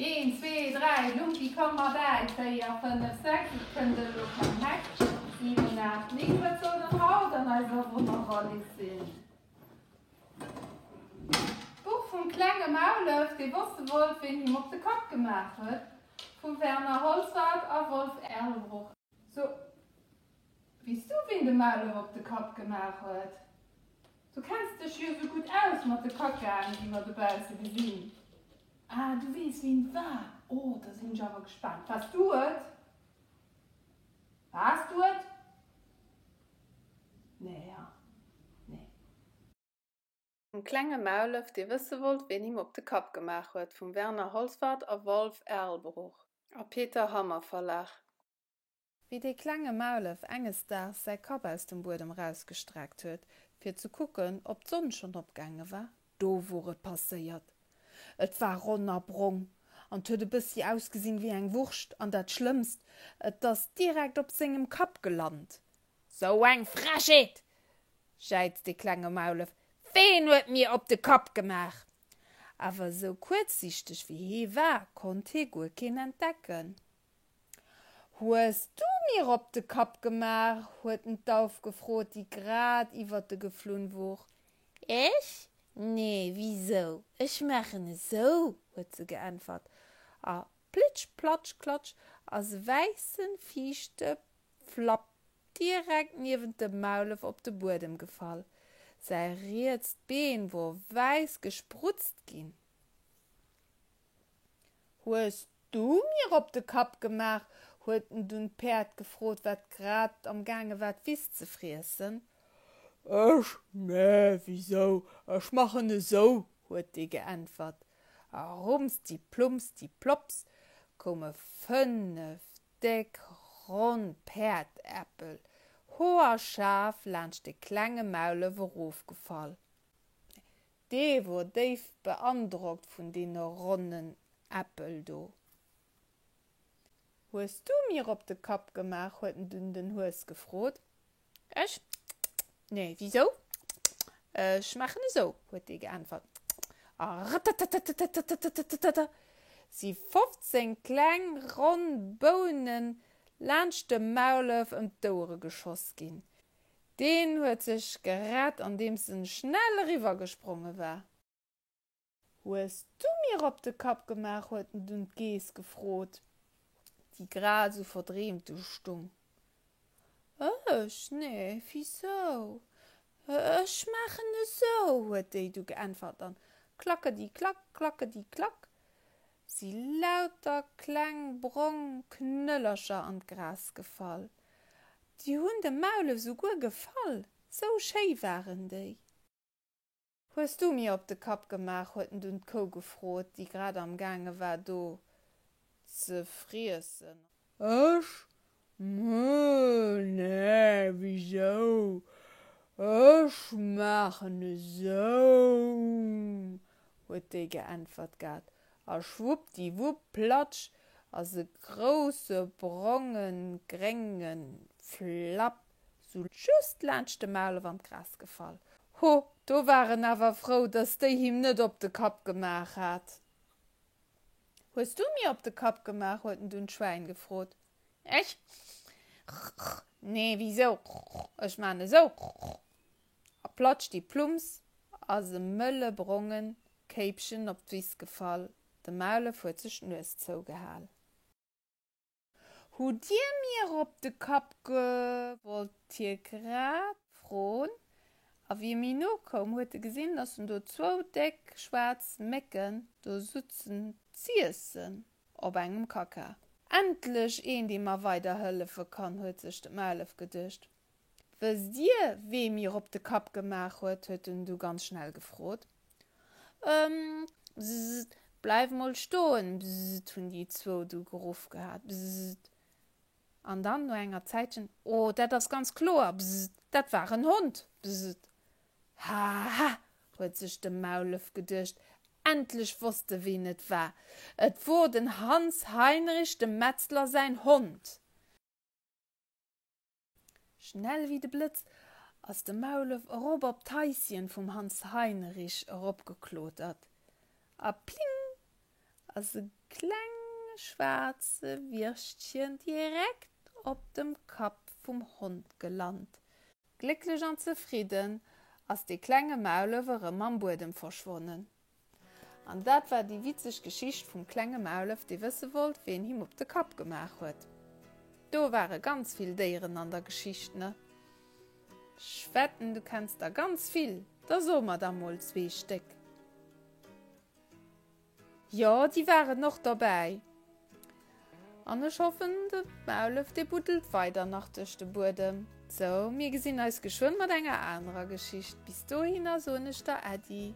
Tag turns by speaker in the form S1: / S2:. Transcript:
S1: Een, zwee, dräi, Lumpi, komm mat äi, véier, fënnef, sechs, et kënnt elo keng Hex, siwen, aacht, néng, wat soll dann haut an eiser Wonnerwallis sinn? D'Buch vum klenge Maulef, dee wosse wollt, ween him op de Kapp gemaach huet, vum Werner Holzwart a Wolf Erlbruch. So, weess du, ween dem Maulef op de Kapp gemaach huet? Du kenns dech jo sou gutt aus mat de Kackaen, déi mer dobausse gesinn. Ah, du weess, ween et war? Oh, da sinn ech awer gespaant. Waars du et? Waars du et? Nee, ha? Nee. Vum klenge Maulef, dee wësse wollt, ween him op de Kapp gemaach huet, vum Werner Holzwart a Wolf Erlbruch a Peter Hammer Verlag. Wéi dee klenge Maulef enges Daags säi Kapp aus dem Buedem rausgestreckt huet, fir ze kucken, ob d'Sonn schonn opgaange war, do wor et passéiert. Et war ronn a brong an 't huet e bëssi ausgesinn wéi eng Wurscht an dat Schlëmmst, et ass direkt op sengem Kapp gelant. Sou eng Frechheet! jäizt dee klenge Maulef, ween huet mir op de Kapp gemaach? Awer esou kuerzsiichteg wéi hee war, konnt hee guer keen entdecken. Hues du mir op de Kapp gemaach? huet en d'Dauf gefrot, déi grad iwwert e geflunn wor. Ech? Nee, wisou? Ech maachen esou, huet se geäntwert, a plitsch platsch klatsch ass e wäisse fiichte Flapp direkt niewent dem Maulef op de Buedem gefall. Säi rietst Been wor wäiss gesprutzt ginn. Hues du mir op de Kapp gemaach? huet en dunn d'Päerd gefrot, wat grad am gaange war d'Wiss ze friessen. Ech? Nee, wisou? Ech maachen esou, huet dee geäntwert, a rumsti plumsti plops koume 5 déck ronn Päerdäppel hoerschaarf laanscht de klenge Maulef erofgefall. Dee wor déif beandrockt vun deene ronnen Äppel do. Hues du mir op de Kapp gemaach? huet en dunn den Hues gefrot. Ech? Nee, wisou? Ech maachen esou, huet dee geäntwert. A ratatatatatatatatatata si 15 kleng ronn Bounen laanscht dem Maulef ëm d'Ouere geschoss ginn. Deen huet sech gerett andeems en schnell eriwwer gespronge war. Hues du mir op de Kapp gemaach? huet en dunn d'Geess gefrot, déi grad esou verdreemt do stung. Ech? Nee, wisou? Ech maachen esou, huet déi du geäntwert an klackedi-klack, klackedi-klack si lauter kleng brong Knëllercher an d'Gras gefall. Déi hunn dem Maulef souguer gefall, sou schéi waren déi. Hues du mir op de Kapp gemaach? huet en dunn d'Kou gefrot, déi grad am gaange war do ze friessen. Ech? Nee, wisou? Ech maachen esou, huet déi geäntwert gehat, a schwuppdiwupp, platsch, ass e grousse bronge grénge Flapp sou just laanscht de Maulef an d'Gras gefall. Ho, do war en awer frou, dass déi him net op de Kapp gemaach hat. Hues du mir op de Kapp gemaach? huet en dunn d'Schwäin gefrot. Ech? Nee, wisou? Ech maan esou. A platschti plumps ass e mëlle bronge Kéipchen op d'Wiss gefall. De Maulef huet sech d'Nues zougehal. Hutt Dir mir op de Kapp ge. Wollt hie grad froen, a wéi e méi no koum, huet e gesinn, dass en do zwou déck schwaarz Mécken do sutzen z'iessen op engem Kaka. Endlech een, dee mer weiderhëllefe kann, huet sech de Maulef geduecht. Wësst Dir, wee mir op de Kapp gemaach huet? huet en du ganz schnell gefrot. Ëm, bzzzt, bleif mol stoen, bzzzt, hunn déi zwou du geruff gehat, bzzzt. An dann, no enger Zäitchen, Oh, dat ass ganz kloer, bzzzt, dat war en Hond, bzzzt. Haha, huet sech de Maulef geduecht, endlech wosst e ween et war, et wor den Hans Heinrich, dem Metzler säin Hond. Schnell wéi de Blëtz ass de Maulef erop op d'Haischen vum Hans Heinrich eropgeklotert a pling! ass e klenge schwaarze Wirschtchen direkt op dem Kapp vum Hond gelant. Glécklech an zefridden ass dee klenge Maulef erëm am Buedem verschwonnen. An dat war déi witzeg Geschicht vum klenge Maulef, dee wësse wollt, ween him op de Kapp gemaach huet. Do ware ganz vill Déieren an der Geschicht, ne? Ech wetten, du kenns der ganz vill, da so mer der mol zwee Stéck. Jo, déi waren och derbäi. An ech hoffen, de Maulef, dee buddelt weider nach duerch de Buedem. Sou, mir gesinn eis geschwënn mat enger anerer Geschicht. Bis dohinner soen ech der Äddi.